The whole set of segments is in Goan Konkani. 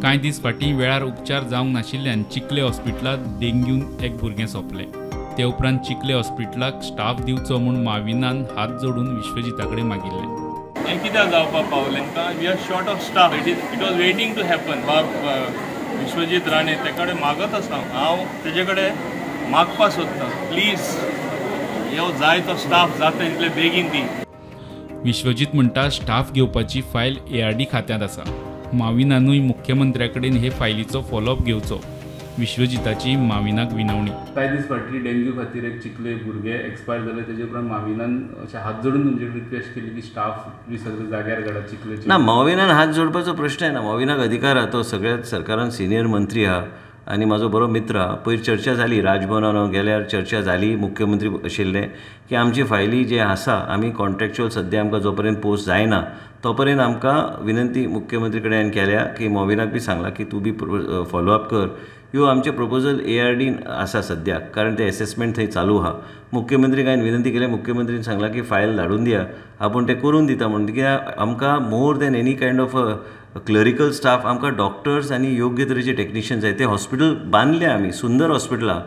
कांय दीस फाटीं वेळार उपचार जावंक नाशिल्ल्यान चिखले हॉस्पिटलांत डेंग्यून एक भुरगें सोंपलें. ते उपरांत चिखले हॉस्पिटलाक स्टाफ दिवचो म्हूण माविनान हात जोडून विश्वजिता कडेन मागिल्लें. हें कित्याक जावपाक पावलें? We are short of staff. It was waiting to happen. बाब विश्वजीत राणे ते कडेन मागत आसा, हांव तेजे कडेन मागपाक सोदतां, प्लीज यो जाय तो स्टाफ जाता तितले बेगीन दी. विश्वजीत म्हणटा स्टाफ घेवपाची फायल ARD खात्यांत आसा. माविनानूय मुख्यमंत्र्या कडेन हे फायलीचो फॉलोअप घेवचो. विश्वजिताची माविनाक विनवणी. कांय दीस फाटीं डेंग्यू खातीर एक चिखले भुरगे एक्सपायर जाले, तेजे उपरांत माविनान अशें हात जोडून तुमचे रिक्वेस्ट केली की स्टाफ बी सगळे जाग्यार काडा चिखलेचे. ना, माविनान हात जोडपाचो प्रश्न येना. माविनाक अधिकार आहा, तो सगळ्या सरकारान सिनियर मंत्री आहा आनी म्हाजो बरो मित्र आहा. पयर चर्चा जाली राजभवनान हांव गेल्यार चर्चा जाली, मुख्यमंत्री आशिल्ले की आमची फायली जे आसा आमी कॉन्ट्रॅक्च्युअल सद्या आमकां जो पर्यंत पोस्ट जायना तो पर्यंत आमकां विनंती मुख्यमंत्री कडेन केल्या की मोविनाक बी सांगलां की तूं बी फॉलोअप कर. ह्यो आमचे प्रपोजल ARD आसा सद्याक, कारण ते एसेसमेंट थंय चालू आहा. मुख्यमंत्रीक हांवें विनंती केल्या, मुख्यमंत्रीन सांगलां की फायल धाडून दिया, आपूण तें करून दिता म्हणून. कित्याक आमकां more than any kind of clerical staff आमकां डॉक्टर्स आनी योग्य तरेचे टॅक्निशियन जाय. ते हॉस्पिटल बांदलें आमी, सुंदर हॉस्पिटल आहा,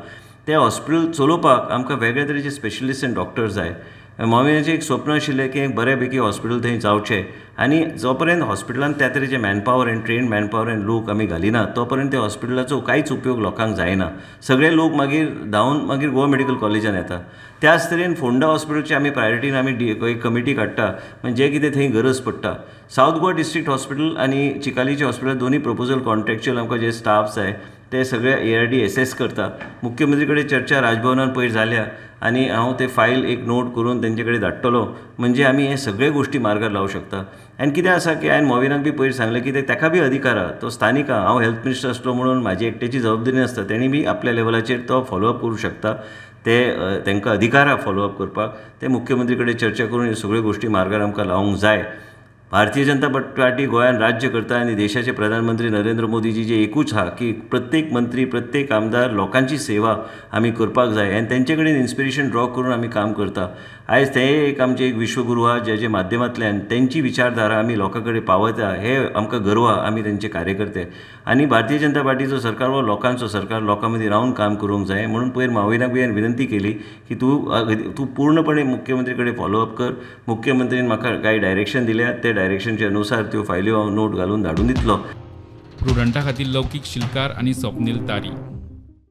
तें हॉस्पिटल चलोवपाक आमकां वेगळे तरेचे स्पेशलिस्ट आनी डॉक्टर्स जाय. माविनाचें एक स्वप्न आशिल्लें की एक बऱ्या पैकी हॉस्पिटल थंय जावचें आनी जो पर्यंत हॉस्पिटलान त्या तरेचे manpower and trained manpower and लोक आमी घालिना तो पर्यंत त्या हॉस्पिटलाचो कांयच उपयोग लोकांक जायना. सगळे लोक मागीर धांवन मागीर गोवा मेडिकल कॉलेजान येता. त्याच तरेन फोंडा हॉस्पिटलची आमी प्रायोरिटीन आमी एक कमिटी काडटा, म्हणजे जे कितें थंय गरज पडटा. सावथ गोवा डिस्ट्रिक्ट हॉस्पिटल आनी चिकालीचें हॉस्पिटल दोनूय प्रपोजल कॉन्ट्रॅक्च्युअल आमकां जे स्टाफ जाय ते सगळे ARD assess करता. मुख्यमंत्री कडेन चर्चा राजभवनान पयर जाल्या आनी हांव ते फायल एक नोट करून तेंचे कडेन धाडटलो, म्हणजे आमी हे सगळे गोश्टी मार्गार लावूं शकता. आनी कितें आसा की हांवें मोविनाक बी पयर सांगलें की ताका बी अधिकार आहा, तो स्थानीक आहा. हांव हेल्थ मिनिस्टर आसलो म्हणून म्हाजी एकट्याची जबाबदारी नासता, तेणी बी आपल्या लेवलाचेर तो फॉलोअप करूं शकता. ते तांकां अधिकार आहा फॉलोअप करपाक. ते मुख्यमंत्री कडेन चर्चा करून ह्यो सगळ्यो गोश्टी मार्गार आमकां लावंक जाय. भारतीय जनता पार्टी गोंयांत राज्य करता आनी देशाचे प्रधानमंत्री नरेंद्र मोदीजी जे एकूच आहा की प्रत्येक मंत्री प्रत्येक आमदार लोकांची सेवा आमी करपाक जाय आनी तेंचे कडेन इन्स्पिरेशन ड्रॉ करून आमी काम करता. आयज ते एक आमचे एक विश्वगुरू आहा ज्याच्या माध्यमांतल्यान तेंची विचारधारा आमी लोकां कडेन पावयता, हे आमकां गर्व आहा. आमी तेंचे कार्यकर्ते आनी भारतीय जनता पार्टीचो सरकार हो लोकांचो सरकार, लोकां मदीं रावन काम करूंक जाय. म्हणून पयर माविनाक बी हांवें विनंती केली की तूं पूर्णपणे मुख्यमंत्री कडेन फॉलोअप कर. मुख्यमंत्रीन म्हाका कांय डायरेक्शन दिल्या, ते डायरेक्शनचे अनुसार त्यो फायल्यो हांव नोट घालून धाडून दितलो. प्रुडंटा खातीर लौकीक शिलकार आनी स्वप्नील तारी.